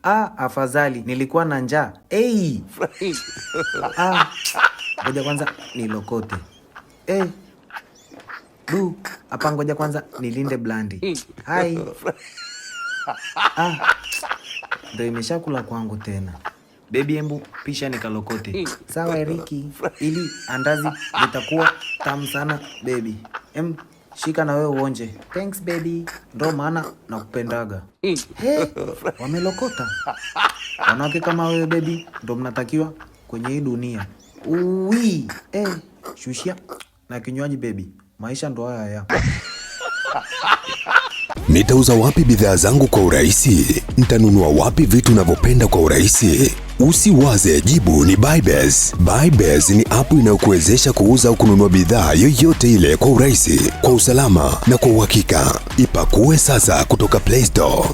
Ah, afadhali nilikuwa na njaa. Hey! Ah, ngoja kwanza nilokote. Hey. Du, hapa ngoja kwanza nilinde blandi. Hai. Ah, ndo imeshakula kwangu tena. Baby, embu pisha nikalokote. Sawa Eriki, ili andazi litakuwa tamu sana baby. Shika na wewe uonje. Thanks baby, ndo maana nakupendaga. He, wamelokota. Wanawake kama wewe baby ndo mnatakiwa kwenye hii dunia. Uwi, shushia na kinywaji baby. Maisha ndo haya haya. Nitauza wapi bidhaa zangu kwa urahisi? Nitanunua wapi vitu navyopenda kwa urahisi? Usiwaze, jibu ni Buybase. Buybase ni app inayokuwezesha kuuza au kununua bidhaa yoyote ile kwa urahisi, kwa usalama na kwa uhakika. Ipakue sasa kutoka Play Store.